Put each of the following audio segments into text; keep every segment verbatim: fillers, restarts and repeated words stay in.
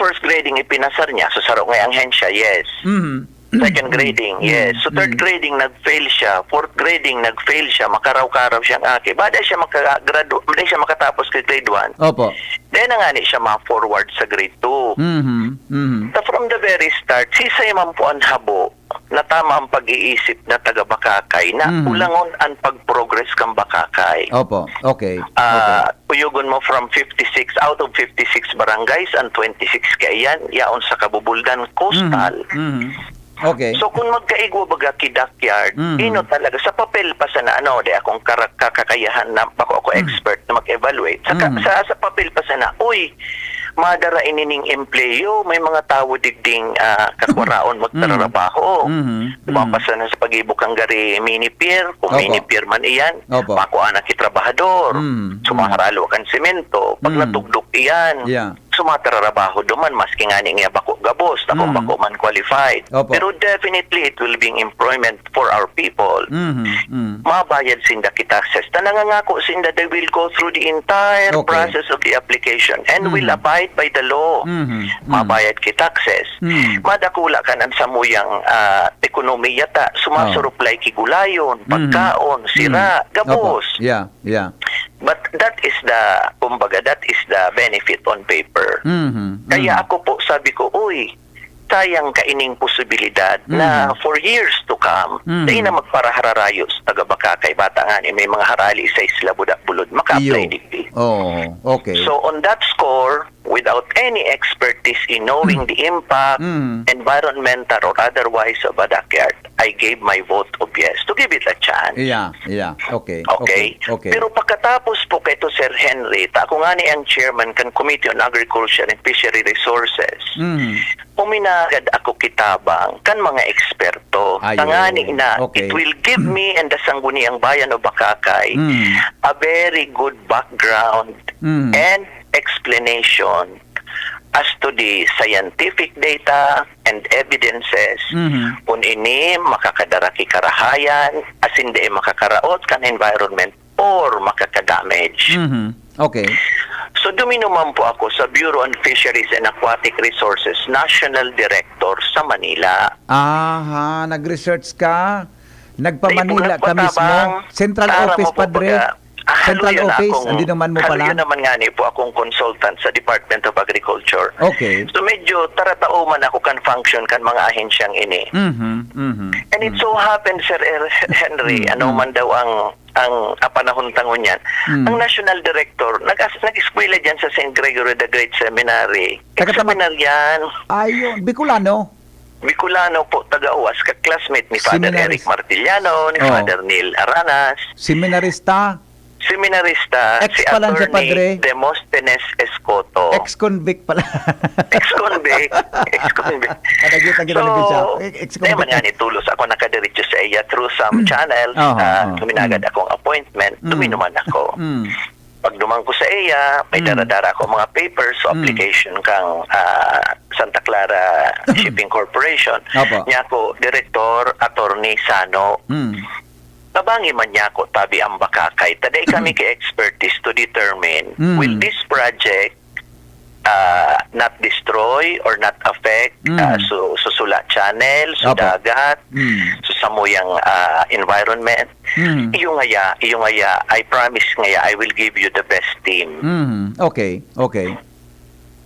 first grading ipinasar niya, so saro nga ahensya, yes. Mhm. Second grading, yes. So third grading, nag-fail siya. Fourth grading, nag-fail siya. Makaraw-karaw siyang aki. Bada siya makagradu-, bada siya makatapos kay grade one. Opo. Then, na ngani siya ma-forward sa grade two. Mhm. Mhm. So, from the very start, sisay man po ang habo na tama ang pag-iisip na taga Bakakay na Mhm. ulangon ang pag-progress kan Bakakay. Opo. Okay. Ah, Okay. Kuyogon mo from fifty-six, out of fifty-six barangays, ang twenty-six kaiyan, yaon sa Kabubuldan, coastal. Mhm. Mhm. Okay. So, kung magkaigwa baga ki Dockyard, Mhm. ino talaga, sa papel pa sana, ano, di akong kara-, kakakayahan na, bako ako Mhm. expert na mag-evaluate. Sa ka-, Mhm. sa, sa papel pa sana, uy, madara ini ning empleyo, may mga tawo digding, ah, kakwaraon magtrabaho. Mhm. Dumapasa na sa pag-ibo kan gari mini pier, kung Opo. mini pier man iyan, Opo. makuha na ki trabahador. Mhm. Sumaharalo kan semento, pag Mhm. natugdok iyan, Yeah. sumatrabaho duman, maski ngani nga bako gabos, na kung Mhm. bako man qualified. Opo. Pero definitely, it will be employment for our people. Mhm. Mhm. Mabayad sinda ki taxes. Ta nangangako sinda, they will go through the entire Okay. process of the application and will Mhm. abide by the law. Mhm. Mhm. Mabayad ki taxes. Mhm. Madakula kan an samuyang, ah, ekonomiya ta, Oo. sumasuruplay ki gulayon, Mhm. pagkaon, Mhm. sira, Opo. gabos. Yeah, yeah. But that is the, kumbaga, that is the benefit on paper. Mhm. Kaya Mhm. ako po, sabi ko, "Uy, sayang kaining posibilidad na Mhm. for years to come, Mhm. dai na magparahararayo sa taga Bakakay, bata ngani may mga harali sa isla, budak bulod, maka-apply Iyo. digdi." Oo, okay. So, on that score, without any expertise in knowing the impact, Mhm. environmental or otherwise, of a Dockyard, I gave my vote of yes to give it a chance. Yeah, yeah. Okay, Okay? okay, okay. Pero pagkatapos po kaito, Sir Henry, ta ako ngani ang chairman kan Committee on Agriculture and Fishery Resources, Mhm. huminagad ako ki tabang kan mga eksperto. Ayun. Tangani na, Okay. it will give me and the Sangguniang Bayan of Bakakay Mhm. a very good background Mhm. and explanation as to the scientific data and evidences Mhm. kung ini makakadara ki karahayan, asin dai makakaraot kan environment or makaka-damage. Mhm. Okay. So, duminuman po ako sa Bureau on Fisheries and Aquatic Resources National Director sa Manila. Aha, nag-research ka? Nagpa-Manila ka mismo? Central office, padre? Central office, andi naman mo pala? Haluyo naman ngani po akong consultant sa Department of Agriculture. Okay. So, medyo taratao man ako kan function kan mga ahensyang ini. Mhm, mhm, And it mhm. so happens, Sir Er-, Henry, Mm, ano mm. man daw ang, ang, ah, panahon ta ngunyan, Mm. ang national director, nag-as-, nag-eskwela diyan sa Saint Gregory the Great Seminary. Taga Tama-, Ex-seminarian. Ayun, Bicolano? Bicolano po, taga-Uas, ka-classmate ni Father Seminaris-, Eric Martiliano, ni oh. Father Neil Aranas. Seminarista? Seminarista, Ex si pala siya, Attorney Padre? Demosthenes Escoto. Ex-convict pala. Ex-convict. Ex-convict. Kadagit ang So, ginagawa siya. Ex-, ex-convict. Di man nga ni tulos ako nakadiretso sa iya through some Mm. channels. Oo, Ah, oo. Huminagad Mm. akong appointment. Mm. Duminuman ako. Mm. Pagduman ko sa iya, may Mm. dara-dara ako mga papers sa Mm. application kang, ah, Santa Clara Shipping Corporation. Opo. Niya ako, Director, Attorney Sano. Mm. Tabangi man niya ako, tabi ang Bakakay. Ta dai kami ka-expertise to determine, Mm. will this project, ah, not destroy or not affect, Mm. ah, so, so sula channel, so Opo. dagat, Mm. so samuyang, ah, environment? Mm. Iyo ngaya, iyo ngaya, I promise ngaya, I will give you the best team. Mm. Okay, okay.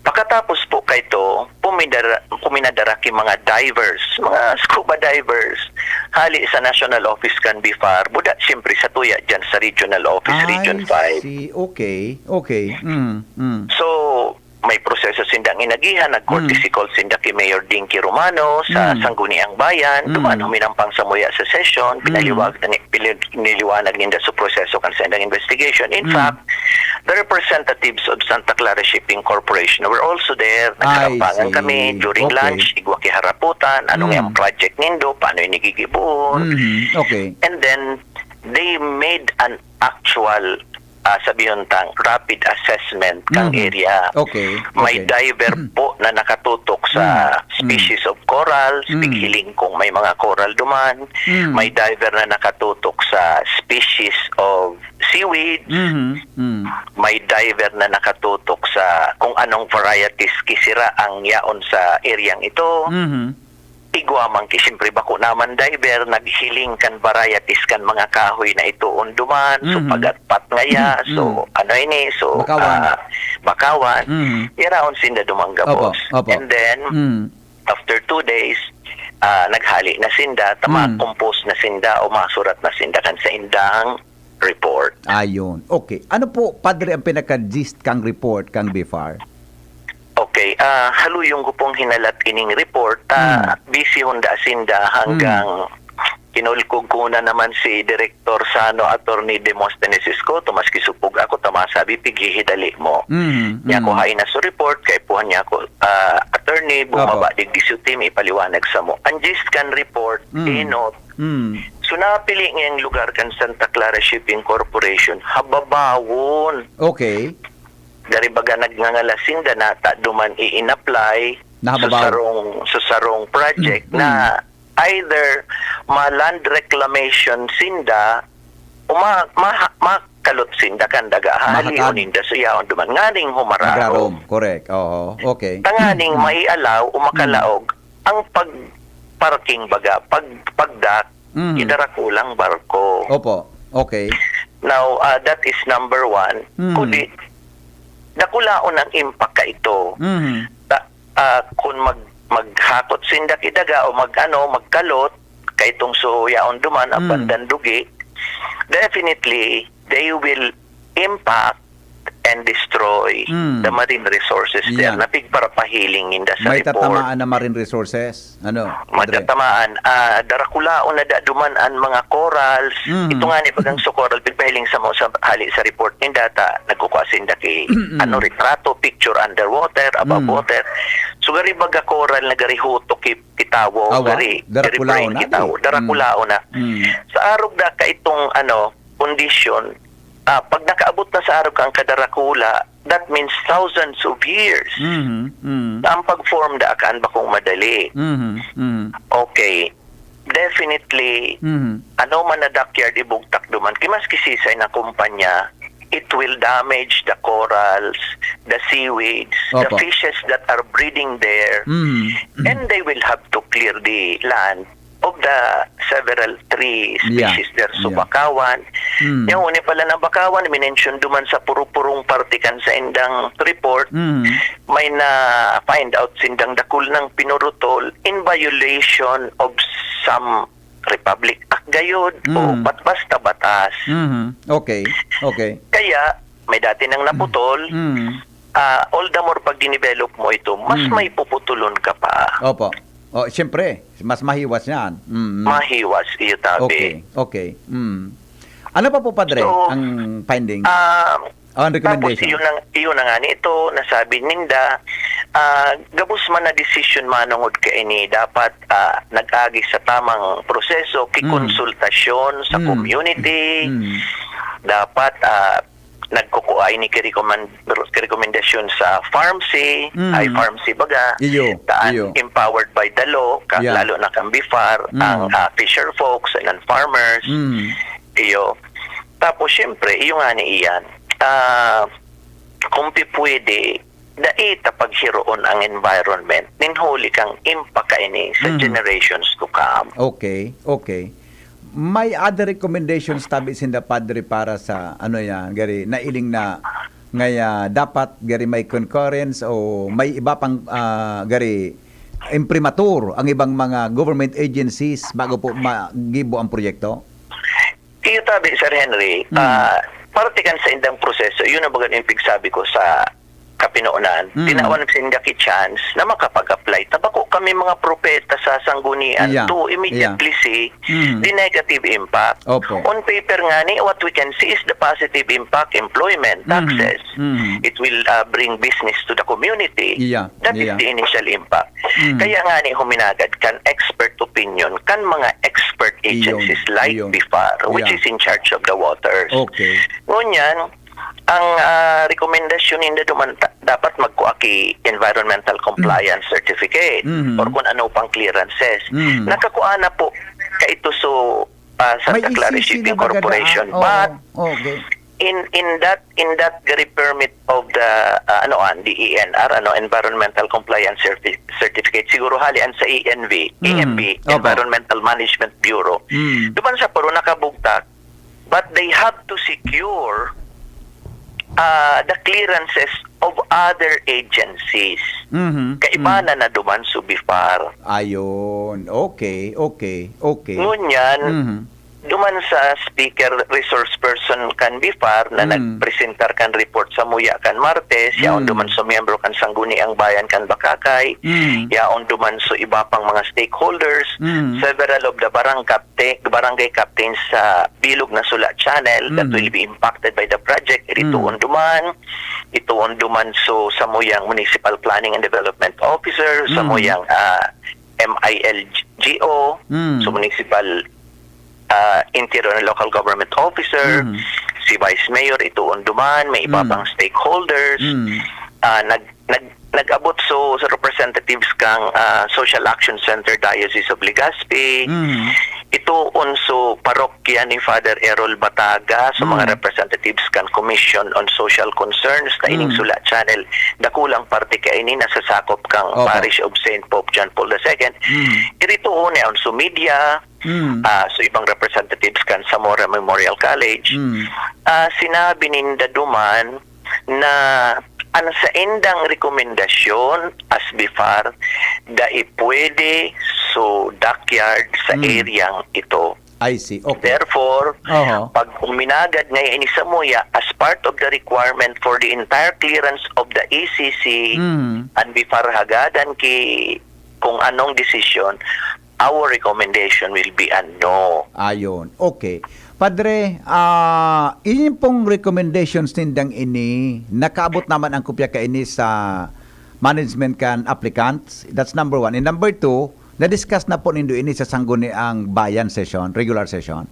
Pakatapos po kayto, pumidara-, puminadara ki mga divers, mga scuba divers, hali sa National Office kan BFAR, buda siyempre sa tuya dyan sa Regional Office, Region five. I see. Okay, okay. Mm, mm. So, may proseso sindang inagihan, nag-courtesy Mm. call sinda ki Mayor Dinky Romano sa Mm. Sangguniang Bayan, Mm. duman huminampang samuya sa session, Mm. pinaliwag-, ni-, pinil-, niliwanag ninda sa proseso kan sindang investigation. In Mm. fact, the representatives of Santa Clara Shipping Corporation were also there. I Nagkarampangan see. kami during Okay. lunch, igwa ki haraputan, ano Mm. nga ang project nindo, paano ini gigibohon. Mhm. Okay. And then, they made an actual, ah, sabihon tang, rapid assessment kang Mhm. area. Okay. May Okay. diver Mhm. po na nakatutok sa Mm. Mm. species of corals, Mm. pighiling kung may mga coral duman, Mm. may diver na nakatutok sa species of seaweeds, Mhm. Mm. may diver na nakatutok sa kung anong varieties ki sira ang yaon sa eryang ito. Mhm. Igwa man ki, siyempre, bako naman diver, naghiling kan varieties kan mga kahoy na itoon duman. So, Mhm. pagatpat ngaya. So, Mhm. ano ini? So, Bakawan. ah, bakawan. Mhm. Yaraon sinda duman gabos. Opo, opo. And then, Mm. after two days, ah, naghali na sinda, ta Mm. ma-compose na sinda o masurat na sinda kan saindang report. Ayun. Okay. Ano po, Padre, ang pinaka-gist kang report kang BFAR? Okay, ah, haluyong ko pong hinalat ining report. Ah, Mm. busy honda sinda hanggang Mm. kinulkog ko na naman si Director Sano, Attorney Demosthenes Escoto, maski supog ako, ta masabi, pighihidali mo. Mm, Niya ko mm. hain na sa report, kaipuhan niya ako, ah, attorney, bumaba Opo. digdi sa team, ipaliwanag sa mo. Ang gist kan report, Mm. inot, Mm. So, napili ngayang lugar kan Santa Clara Shipping Corporation, hababawon. Okay. Dari baga nagngangalas sinda na ta duman i-inapply sa Nahababaw. sarong, sa sarong project Mm, na mm. either ma-land reclamation sinda o ma-, ma-, makalot sinda kan daga. Hahalion Mahakad. ninda sa yaon duman. Nganing humarao. Magrarom. Correct. Oo. Okay. Tanganing Mm. maialaw o Mm. makalaog ang pag-parking baga, pag-, pagdak, Mhm. idarakulang barko. Opo. Okay. Now, ah, that is number one. Mhm. Kundi, dakulaon ang impact kaito. Mhm. Ta-, ah, kun mag-, maghakot sinda ki daga o mag-ano, magkalot, kaitong suyaon duman, ang Mhm. bandang dugi, definitely, they will impact and destroy Mm. the marine resources there Yeah. na pigparapahiling ninda sa May report. tatamaan na marine resources. Ano, Padre? Matatamaan, ah, darakulaon na da duman an mga corals. Mm. Ito nga ni bagang sa coral, pigpahiling sa mo sa hali sa report ninda ta nagkukua sinda ki, Mm. ano, retrato, picture underwater, above Mm. water. So, gari baga coral na gari hutok ki, ki tawo, Awa, gari, gari darakulaon brain na, ki tawo, eh. darakulaon Mm. na. Mm. Sa arog da ka itong, ano, kondisyon, ah, pag nakaabot na sa arog ang kadarakula, that means thousands of years Mhm, mhm. na ang pag-form da kan bakong madali. Mhm, mhm. Okay. Definitely, Mhm. ano man na dockyard ibugtak duman, ki maski sisay na kumpanya, it will damage the corals, the seaweeds, the Opo. fishes that are breeding there, Mhm, mhm. and they will have to clear the land of the several tree Yeah. species there, so Yeah. bakawan. Mm. Yung una pala na bakawan, minention duman sa puro-purong parte kan sa indang report, Mm. may na-find out sindang dakul ng pinurutol in violation of some Republic Act gayod o Mm. pat-, basta batas. Mhm. Okay. Okay. Kaya, may dati nang naputol, Mm. ah, all the more pag dinevelop mo ito, mas Mm. may puputulon ka pa. Opo. Oh, siyempre, mas mahiwas yan. Mm. Mahiwas, iyo tabi. Okay, okay. Mm. Ano pa po, Padre, So, ang findings? ah, Oh, ang tapos recommendation. iyon ang, iyon na nga nito, nasabi ninda, ah, gabos man na desisyon manungod kaini, dapat, ah, nag-agi sa tamang proseso, Mm. kikonsultasyon sa Mm. community, Mm. dapat, ah, nagkukua ini ki recommend-, ki rekomendasyon sa farmsy, Mm. ay farmsy baga, Iyo, daan iyo. empowered by the law, ka-, Yeah. lalo na kang BFAR, Mm. ang, ah, fisher folks and ang farmers. Mm. Iyo. Tapos, siyempre, iyo nga ni iyan. Ah, kung pipwede, dai ta paghiroon ang environment, nin huli kang impact kaini sa Mm. generations to come. Okay, okay. May other recommendations tabi sinda, Padre, para sa, ano yan, gari, nailing na ngaya dapat gari may concurrence o may iba pang, ah, gari imprimatur ang ibang mga government agencies bago po magibo ang proyekto? Iyo tabi, Sir Henry, Mm. ah, parte kan sa indang proseso, yun ang baga yung pigsabi ko sa kapinonan. Mm. Tinawan sinda ki chance na makapag-apply. Ta bako kami mga propeta sa sanggunian Yeah. to immediately Yeah. see Mm. the negative impact. Opo. On paper nga ni, what we can see is the positive impact, employment, Mm. taxes. Mm. It will, ah, bring business to the community. Yeah. That is Yeah. the initial impact. Mm. Kaya nga ni huminagad kan expert opinion kan mga expert Iyon, agencies like iyon. BFAR, which Yeah. is in charge of the waters. Okay. Ngunyan, Ang, ah, rekomendasyon ninda duman ta dapat magkua ki environmental compliance certificate Mhm. or kun ano pang clearances. Mhm. Nakakua na po kaito so, ah, May Santa Clara E C C Shipping na baga Corporation. daan? Oo. But Okay. in, in that, in that gari permit of the, ah, ano, ah, D E N R, ano, Environmental Compliance Certi-, Certificate, siguro hali an sa E N V, Mm. E M B, Opo. Environmental Management Bureau. Mm. Duman sa paro nakabugtak, but they have to secure, ah, the clearances of other agencies. Mhm. Kaiba Mm. na na duman so BFAR. Ayun. Okay, okay, okay. Ngunyan, Mhm. duman sa speaker, resource person kan BFAR na Mm. nagpresentar kan report samuya kan Martes, yaon Mm. duman sa miyembro kan Sangguniang Bayan kan Bacacay, Mm. yaon duman sa iba pang mga stakeholders, Mm. several of the barang captain, barangay captains sa bilog na Sula Channel that Mm. will be impacted by the project, iritoon Mm. duman, itoon duman so samuyang Municipal Planning and Development Officer, Mm. samuyang, ah, M I L G O, Mm. so Municipal, ah, Interior and Local Government Officer, Mm. si Vice Mayor, itoon duman, may iba Mm. pang stakeholders, Mm. ah, nag-, nag-, nag-abot so, sa representatives kang, ah, Social Action Center Diocese of Legazpi, Mm. itoon so parokya ni Father Errol Bataga, so mga Mm. representatives kan Commission on Social Concerns, ta ining Mm. Sula Channel, dakulang parte kaini nasasakop kang Opo. Parish of Saint Pope John Paul the Second. Mm. Iritoon yaon so media, Mm. ah, so ibang representatives kan Zamora Memorial College. Mm. Ah, sinabi ninda duman na an saindang rekomendasyon as BFAR, dai pwede so dockyard sa Mm. areang ito. I see. Okay. Therefore, Oho. pag uminagad ngayon ini samuya, as part of the requirement for the entire clearance of the E C C, Mm. an BFAR hagadan ki kung anong desisyon, our recommendation will be a no. Ayun. Okay. Padre, ah, ini pong recommendations nindang ini, nakaabot naman ang kopya kaini sa management kan applicants? That's number one. And number two, na-discuss na po nindo ini sa Sangguniang Bayan session, regular session?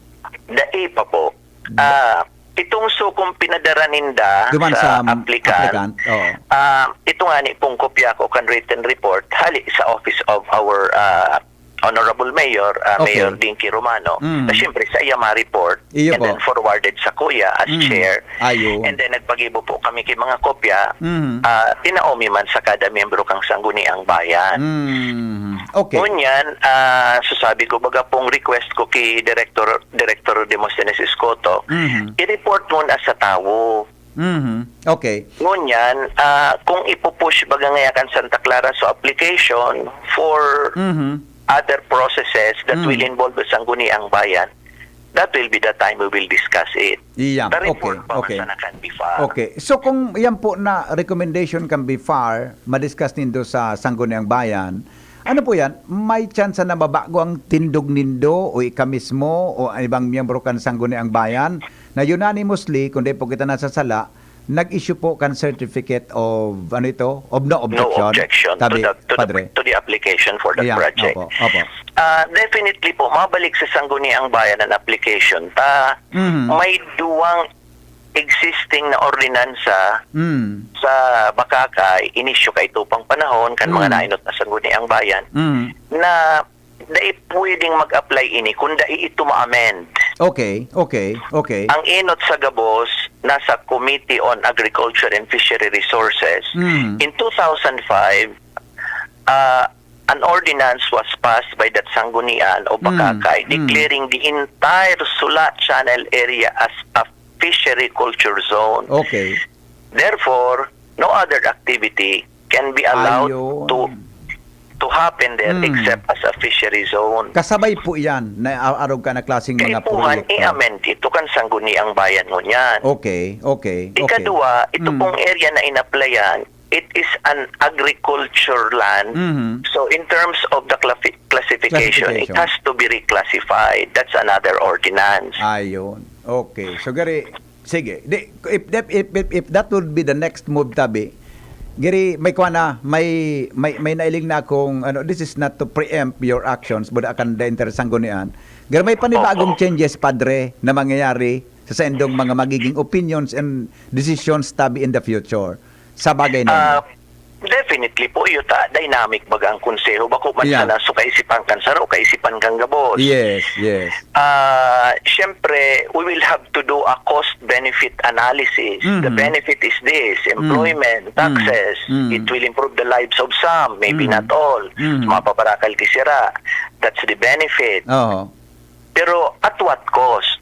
Dai pa po. Ah, itong sukong pinadara ninda Duman sa sa applicant, applicant, oo. ah, ito nga ni pong kopya ko kan written report, hali sa office of our, ah, Honorable Mayor, ah, Okay. Mayor Dinky Romano, Mm. na siyempre sa iya ma-report Iyo and po. then forwarded sa kuya as Mm. chair. Ayun. And then nagpagibo po kami kay mga kopya, Mm. ah, tinao mi man sa kada miyembro kang Sangguniang Bayan. Mm. Okay. Ngunyan, ah, so sabi ko, baga pong request ko kay Director, Director Demosthenes Escoto, Mhm. i-report muna sa tawo. Mhm. Okay. Ngunyan, ah, kung ipupush baga ngaya kan Santa Clara so application for Mhm. other processes that Mm. will involve the Sangguniang Bayan, that will be the time we will discuss it. Iyan. The report Okay, pa man okay. sana kan BFAR. Okay. So, kung yan po na recommendation kan BFAR, ma-discuss nindo sa Sangguniang Bayan, ano po yan? May tsansa na mabago ang tindog nindo o ika mismo o ang ibang miyembro kan Sangguniang Bayan na unanimously, kung di po kita nasasala, nag-issue po kan certificate of, ano ito? Of no No objection? objection to Sabi, the, to the, Padre. to the application for the Ayan, project. opo, opo. Ah, definitely po, mabalik sa Sangguniang Bayan an application ta. Mhm. May duwang existing na ordinansa Mm. sa Bacacay, inisyu kaito pang panahon, kan mga Mm. nainot na Sangguniang Bayan, Mm. na dai pwedeng mag-apply ini kung dai ito ma-amend. Okay, okay, okay. Ang inot sa gabos, nasa Committee on Agriculture and Fishery Resources. Mm. In two thousand five, ah, an ordinance was passed by that Sanggunian o Mm, Bacacay, mm. declaring the entire Sula Channel area as a fishery culture zone. Okay. Therefore, no other activity can be allowed Ayun. to, to happen there Mm. except as a fishery zone. Kasabay po yan na a-, arog ka na klaseng mga Kaipuhan, proyekto. i-amend ito kan Sangguniang Bayan ngunyan. Okay, okay, okay. Ikadua, ito Mm. pong area na inaplayan, it is an agriculture land. Mhm. So, in terms of the clafi-, classification, it Classification. has to be reclassified. That's another ordinance. Ayun. Okay. So, gari, sige. Di, if, if, if, if, if that would be the next move, tabi, gari, may kuha na, may, may, may nailing na akong, ano, this is not to preempt your actions, but akan the interesango niyan. Gari, may panibagong Opo. changes, Padre, na mangyayari sa saindong mga magiging opinions and decisions tabi in the future sa bagay na Ah, yun? Definitely po, iyo ta, dynamic baga ang konseho. Bako man Yeah. sana, so kaisipan kan saro, kaisipan kan gabos. Yes, yes. Ah, siyempre, we will have to do a cost-benefit analysis. The Mhm. benefit is this, Mm. employment, Mm. taxes. Mm. It will improve the lives of some, maybe Mm. not all. Mm. Mapabarakal ki sira. That's the benefit. Oo. Pero at what cost?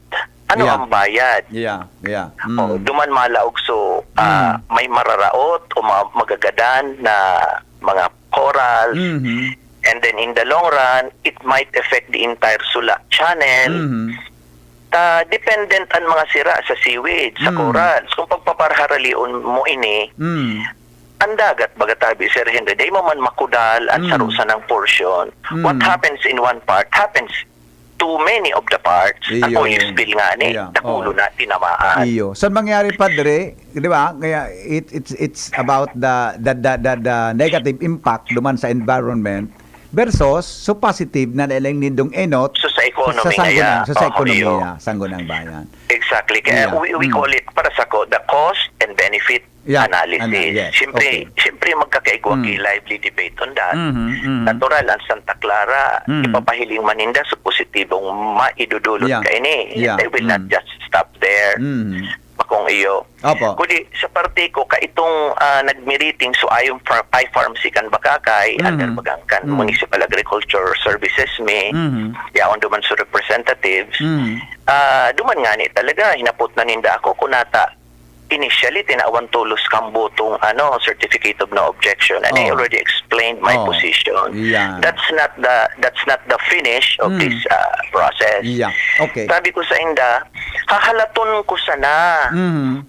Ano Yeah. ang bayad? Yeah, yeah. Oh, Mm. duman malaog so, ah, Mm. may mararaot o ma-, magagadan na mga corals. Mhm. And then in the long run, it might affect the entire Sula Channel. Mhm. Ta dependent an mga sira sa seaweed, sa Mm. corals. Kung pagpaparharalion mo ini, Mm. ang dagat, baga tabi, Sir Henry, dai mo man makudal an Mm. saro sanang portion. What Mm. happens in one part happens to many of the parts. Ako, Iyo. you spill nga ni, Iyo. dakulo Oo. na, tinamaan. Iyo. Sa mangyari, Padre, di ba? Kaya it, it's, it's about the, the, the, the, the negative impact duman sa environment versus so positive na nailang nindong enot So, sa sa, sa economy na sanggunang, ya. sa, sa Oo, ekonomiya, iyo. sanggunang bayan. Exactly. Kaya Iya. we, we Mm. call it, para sa ko, the cost and benefit Yeah, analysis. ana-, yes. Siyempre, Okay. siyempre magkakaigwa Mm. ki lively debate on that. Mhm, mhm. Natural, ang Santa Clara, Mm. ipapahiling man ninda sa positibong maidudulot Yeah. kaini. Yeah. They will not Mm. just stop there. Mhm. Bakong iyo. Opo. Kundi sa parte ko, ka itong, ah, nagmiriting so I farm, I farm si kan Bakakay, Mhm. under bagang kan Mm. Municipal Agriculture Services mi, Mhm. yaon duman so representatives. Mhm. Ah, duman ngani talaga, hinapot na ninda ako kung nata initially, tinawan tolos kang botong, ano, certificate of no objection. And I Oh. already explained my Oh. position. Yeah. That's not the, that's not the finish of Mm. this, uh, process. Yeah. Okay. Sabi ko sa inda, hahalaton ko sana. Mhm.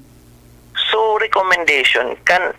So, recommendation kan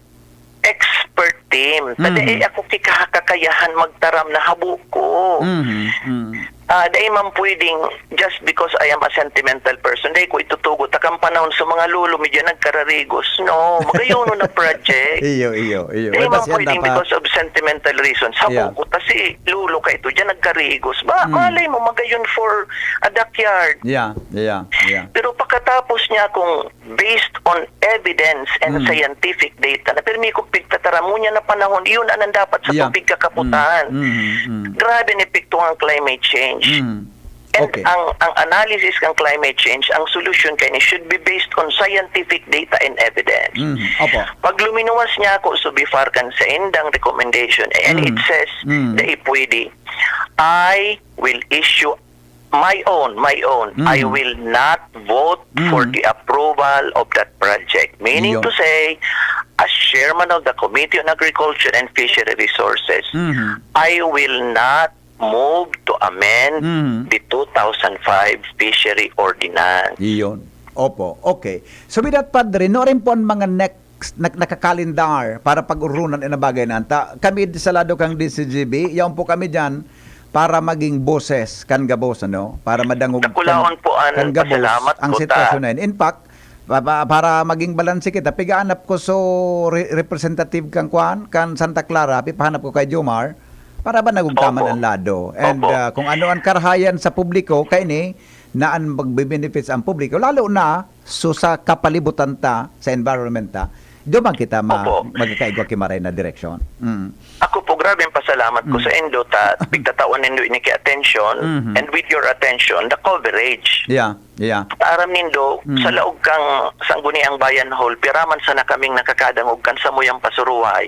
expert team. Ta Mhm. dai ako kikakakayahan magtaram na habo ko. Mhm, mhm. Ah, dai man pwedeng, just because I am a sentimental person, dai ko itutugot. Ta kan panahon sa mga lolo, medyo nagkararigos, no? Magayon na project. Iyo, iyo, iyo. Dai Well, man basta yan pwedeng dapat because of sentimental reasons. Habo Yeah. ko, ta si lolo ka ito, diyan nagkarigos. Ba, Mm. malay mo, magayon for a dockyard. Yeah, yeah, yeah. Pero pagkatapos niya akong based on evidence and Mm. scientific data na pirmi kong pigtataram, ngunyan na panahon, iyon ang dapat sa Yeah. tubig kakaputan. Mm, mm, mm. Grabe ang epekto ng climate change. Mm. And Okay. ang, ang analysis ng climate change, ang solution kaini should be based on scientific data and evidence. Mm, opo. Pag luminuwas niya ako, so before kan sa indang recommendation, and Mm. it says, Mm. dai pwede, I will issue my own, my own. Mm. I will not vote Mm. for the approval of that project. Meaning Iyo. to say, as chairman of the Committee on Agriculture and Fishery Resources, Mhm. I will not move to amend Mhm. the two thousand five Fishery Ordinance. Iyon. Opo. Okay. So with that, Padre, no rin po ang mga next, nak-, nakakalendar para pag-urunan ang bagay na anta. Kami sa lado kang D C G B, yaon po kami diyan para maging boses kan gabos, ano? Para madangog Dakulaon kan, po an kan gabos pasalamat ang ko ta. sitwasyon na yun. In fact, pa-, pa-, para maging balanse kita, pigaanap ko so re-, representative kan kwan, kan Santa Clara, pipahanap ko kay Jomar, para ba nagugtaman Opo. ang lado. And, Opo. ah, kung ano ang karahayan sa publiko, kaini, na ang magbe-benefits ang publiko, lalo na so sa kapalibutan ta, sa environment ta, duman kita ma-, Opo. magkakaigwa ki maray na direksyon. Mm. Ako po, grabe ang pasalamat ko Mm. sa indo ta, pigtatawan nindo ini ki attention, Mhm. and with your attention, the coverage. Yeah, yeah. Aram nindo, Mm. sa laog kang Sangguniang Bayan Hall, piraman sana kaming nakakadangog kan samuyang pasuruhay.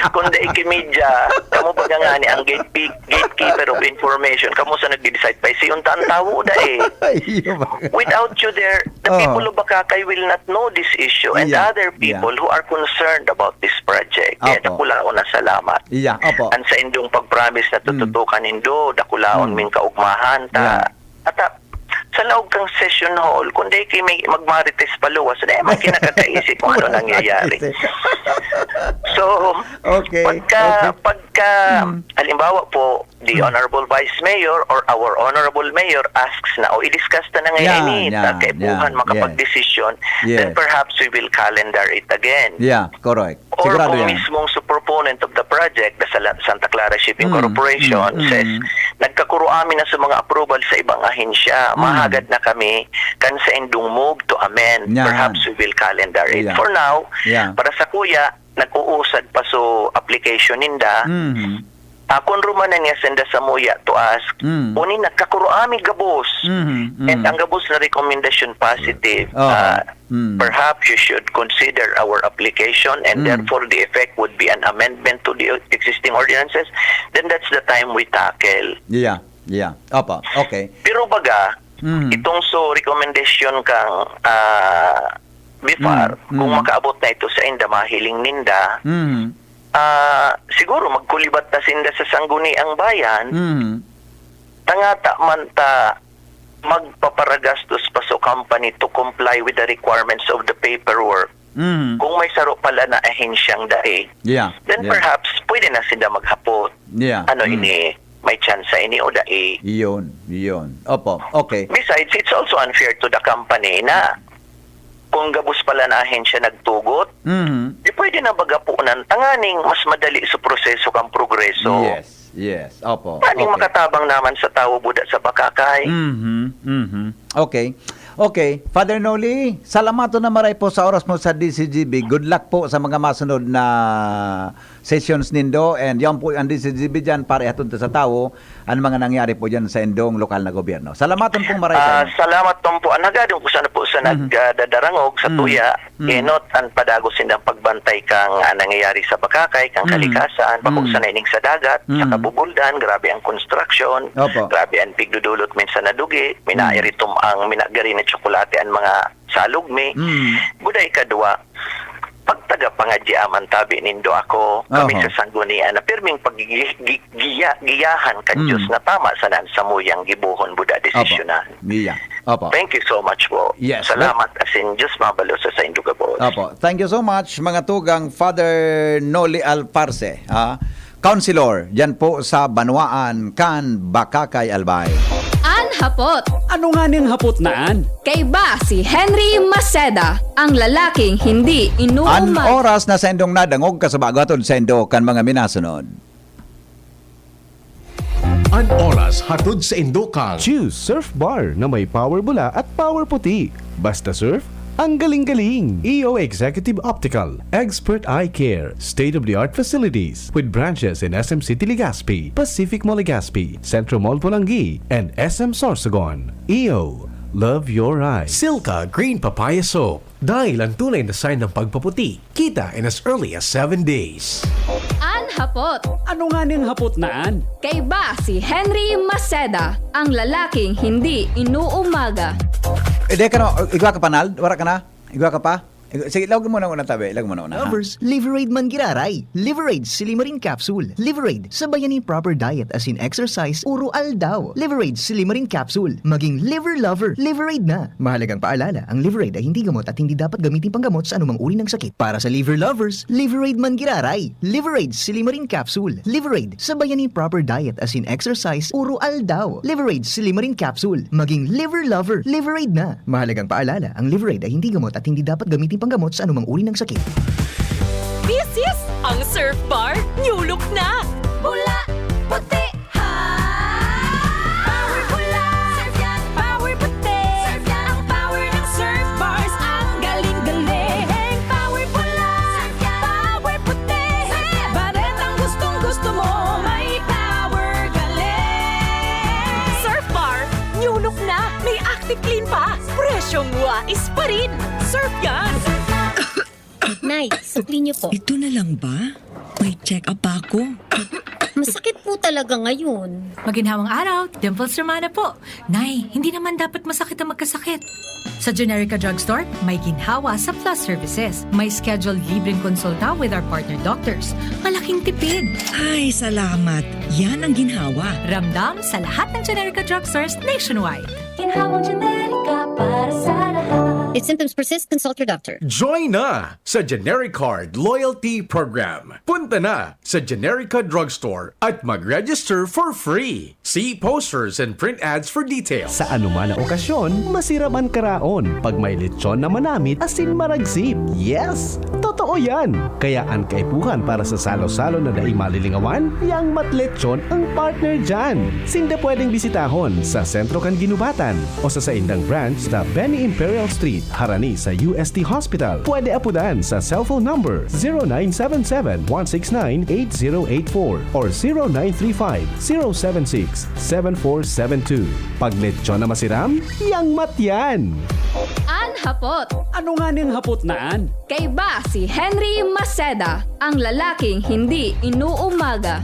Kung dai ki media, kamo baga ngani ang gatekeep-, gatekeeper of information, kamo sa nagde-decide pa, si unta ang tawo da eh. Iyo ba? Without you there, the Oh. people of Bakakay will not know this issue and Yeah, other yeah. people who are concerned about this project. Kaya Opo. dakulaon na salamat. Yeah, opo. Ang sa indong pag-promise na Mm. tututukan nindo, dakulaon Mm. ming kaugmahan, ta, Yeah. ata, sa laog kang session hall, kung di kayo may magmarites paluwas, na man kinakakaisip kung ano nangyayari. Magmarites. So, Okay, pagka, okay. pagka, Mm. halimbawa po, the Hmm. Honorable Vice Mayor or our Honorable Mayor asks na, "O, i-discuss ta na ngayon Yan, ini, yan, ta kaipuhan yan. Makapagdesisyon," Yes. then Yes. perhaps we will calendar it again. Yeah, correct. Or Sigurado kung yan. mismong su-, proponent of the project, the Sala-, Santa Clara Shipping Mm, Corporation, mm, mm. says, "Nagkakuro amin na sa mga approval sa ibang ahensya, Mm. mahagad na kami kan sa indong move to amend." Yan. Perhaps we will calendar it. Yeah. For now, Yeah. para sa kuya, nag-uusad pa so application ninda. Mhm. Ah, kun rumanan niya senda samuya to ask, Mm. uni nagkakuro ami gabos. Mhm, And mhm. ang gabos na rekomendasyon positive, Aha. ah, Mm. perhaps you should consider our application and Mm. therefore the effect would be an amendment to the existing ordinances, then that's the time we tackle. Yeah, yeah. Opo, okay. Pero baga, Mm. itong so recommendation kang, ah, B F A R, Mm, kung mm. makaabot na ito sa inda, mahiling ninda, Mm. ah, siguro magkulibat na sinda sa Sangguniang Bayan, Mm. tangata man ta magpaparagastos pa sa company to comply with the requirements of the paperwork. Mm. Kung may saro pala na ahensyang dai, Yeah, then yeah. perhaps pwede na sinda maghapot. Yeah, Ano mm. ini, may tsansa ini o dai? Iyon, iyon. Opo, okay. Besides, it's also unfair to the company na kung gabos pala na ahensya nagtugot, Mhm. di pwede na baga punan tanganing mas madali sa proseso kang progreso. Yes, yes. Opo, Paning okay. makatabang naman sa tawo buda sa bakakay? Mhm, mhm. Okay. Okay. Father Noli, salamaton na maray po sa oras mo sa D C G B. Good luck po sa mga masunod na sessions nindo. And yan po ang D C G B dyan para ihatod ta sa tawo ang mga nangyari po dyan sa indong lokal na gobyerno. Salamaton pong maray Ah, tayo. salamat po po. Ang hagadon ko sana po sa Mhm. nagdadarangog sa Mhm. tuya, Mhm. enot ang padagos sindang pagbantay kang, ah, nangyayari sa bakakay, kang Mhm. kalikasan, bako Mhm. sa naining sa dagat, sa Mhm. Kabubuldan, grabe ang construction, Opo. grabe ang pigdudulot minsan na dugi, Mm. minairitom ang minagari na tsokolate ang mga salog mi. Mm. Buday kadwa, pagtaga pangadya man tabi nindo ako, kami Oho. sa Sanggunian na pirming paggi-, gi-, giya-, giyahan kan Mm. Diyos na tama sana an samuyang gibohon buda Opo. desisyonan. Iya. Opo. Thank you so much po. Yes, Salamat asin Diyos mabalo sa saindo gabos. Opo. Thank you so much, mga tugang Father Noli Alparse, ha? Councilor, dyan po sa Banwaan kan Bakakay, Albay. An hapot. Ano nga ning hapot na an? Kaiba si Henry Maceda, ang lalaking hindi An inuumaga. oras na sa indong nadangog, kasubago hatod sa indo kan mga minasunod. An oras hatod sa indo kan Choose Surf Bar na may power bula at power puti. Basta surf, ang galing-galing. E O Executive Optical, expert eye care, state-of-the-art facilities with branches in S M City Legazpi, Pacific Mall Legazpi, Centro Mall Polangui, and S M Sorsogon. E O, love your eyes. Silka Green Papaya Soap. Dahil ang tunay na sign ng pagpaputi, kita in as early as seven days. An hapot. Ano nga ning hapot na an? Kaiba si Henry Maceda, ang lalaking hindi inuumaga. Eh, di ka na, igwa ka pa, Nald? Wara ka na? Igwa ka pa? Ig-, sige, ilawag mo na una, tabi. Ilawag mo na una, ha? Lovers, Liverade man giraray. Liverade Silimarin Capsule. Liverade, sabayan nin proper diet as in exercise, uro aldaw. Liverade Silimarin Capsule. Maging liver lover. Liverade na. Mahalagang paalala, ang Liverade ay hindi gamot at hindi dapat gamitin panggamot sa anumang uri ng sakit. Para sa liver lovers, Liverade man giraray. Liverade Silimarin Capsule. Liverade, sabayan nin proper diet as in exercise, uro aldaw. Liverade Silimarin Capsule. Maging liver lover. Liverade na. Mahalagang paalala, ang Liverade ay hindi gamot at hindi dapat gamitin panggamot sa anumang uri ng sakit. This is ang Surf Bar New Look na! Pula, puti, ha! Power pula, surf yan, power puti, surf yan. Ang power ng Surf Bars, ang galing-galing. Power pula, surf yan, power puti, surf yan. Baretang gustong-gusto mo, may power galing. Surf Bar, new look na, may active clean pa. Presyong wais pa rin. Surf yan! Nay, sukli niyo po. Ito na lang ba? May check-up pa ako. Masakit po talaga ngayon. Maginhawang araw, Dimples Romana po. Nay, hindi naman dapat masakit ang magkasakit. Sa Generica Drugstore, may ginhawa sa Plus Services. May scheduled libreng konsulta with our partner doctors. Malaking tipid. Ay, salamat. Yan ang ginhawa. Ramdam sa lahat ng Generica Drugstores nationwide. Ginhawang Generica para sa lahat. If symptoms persist, consult your doctor. Join na sa Genericard Loyalty Program. Punta na sa Generica Drugstore at mag-register for free. See posters and print ads for details. Sa anuman na okasyon, masirap an karaon pag may lechon na manamit asin maragsip. Yes! Totoo yan! Kaya an kaipuhan para sa salo-salo na dai malilingawan, yang Mat Lechon ang partner dyan. Sinda pwedeng bisitahon sa sentro kan Ginubatan o sa saindang branch sa Benny Imperial Street, harani sa U S T Hospital. Pwede apudan sa cellphone number zero nine seven seven, one six nine, eight zero eight four or zero nine three five, zero seven six, seven four seven two. Pag lechon na masiram, yang Mat yan! An hapot. Ano nga ning hapot na an? Kaiba si Henry Maceda, ang lalaking hindi inuumaga.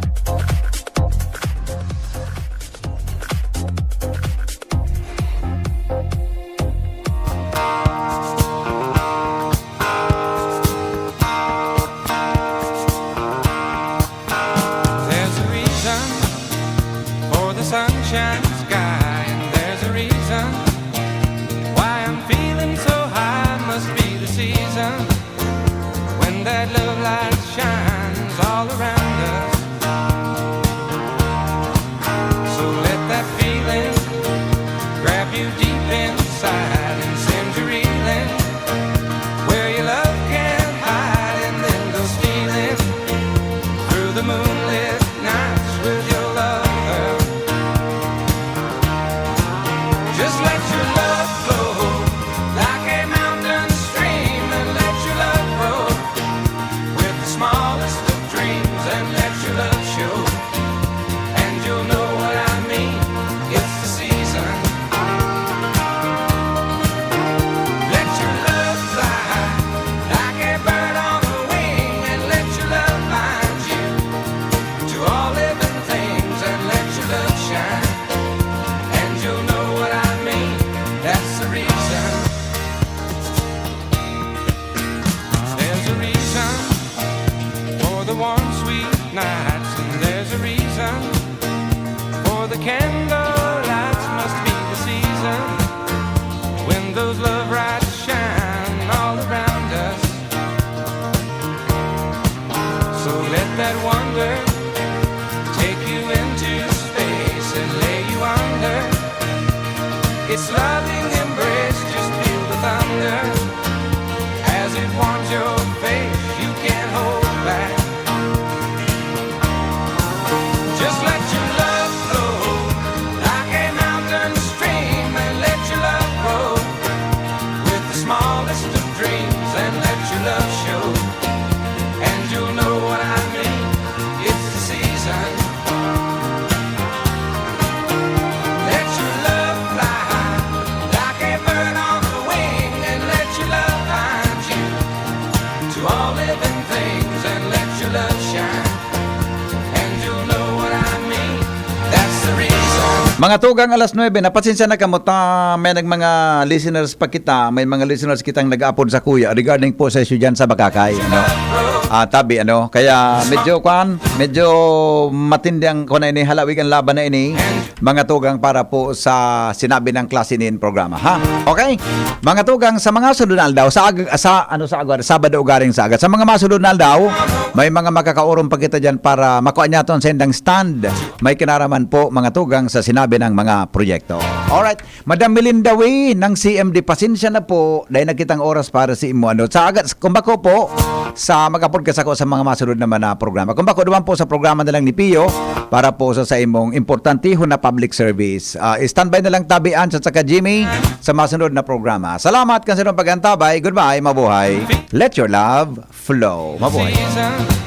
There's a reason for the sunshine sky, and there's a reason why I'm feeling so high. Must be the season when that love light shines all around us. So let that feeling grab you deep inside and send you reeling where your love can't hide, and then go stealing through the moonlit nights with your lover. Just let your love flow like a mountain stream, and let your love grow with the smallest of dreams, and let your love show, and you'll know what I mean. It's the season. Let your love fly like a bird on the wing, and let your love bind you to all living things, and let your love shine, and you'll know what I mean. That's the reason. There's a reason for the warm, sweet nights, and there's a reason for the candle lights. Must be the season when those love lights shine all around us. So let that wonder take you into space and lay you under its loving embrace. Just feel the thunder as it warms your face. You can't hold back. Just let your love flow like a mountain stream, and let your love grow with the smallest of dreams, and let your love show, and you'll know what I mean. It's the season. Let your love fly high like a bird on the wing, and let your love find you to all living things, and let your love shine, and you'll know what I mean. That's the reason. Mga tugang, alas nuebe na, pasensya na kamo ta, may nag-, mga listeners pa kita, may mga listeners kitang nag-aapod sa kuya regarding po sa issue dyan sa Bakakay, ano? Ah, tabi, ano? Kaya medyo, kwan, medyo matindi ang, kwan na ini, halawig ang laban na ini, mga tugang, para po sa sinabi ng klase nin programa, ha? Okay? Mga tugang, sa mga sunod na aldaw, sa ag-, sa, ano, sa agad, Sabado ugaring sa agad. Sa mga masunod na aldaw, may mga makakaoron pa kita dyan para makua niyaton sa indang stand. May kinaraman po, mga tugang, sa sinabi ng mga proyekto. Alright. Madam Melinda Wee ng C M D, pasensya na po, dai na kitang oras para sa imo, ano. Sa agad, kung bako po, sa mag-apod ka sako sa mga masunod naman na programa. Kung bako naman po sa programa na lang ni Pio, para po sa, sa imong importantehon na public service. Ah, standby na lang tabi, Ans at saka Jimmy, sa masunod na programa. Salamat kan sa inyong pag-antabay. Goodbye, mabuhay. Let your love flow. Mabuhay. Season.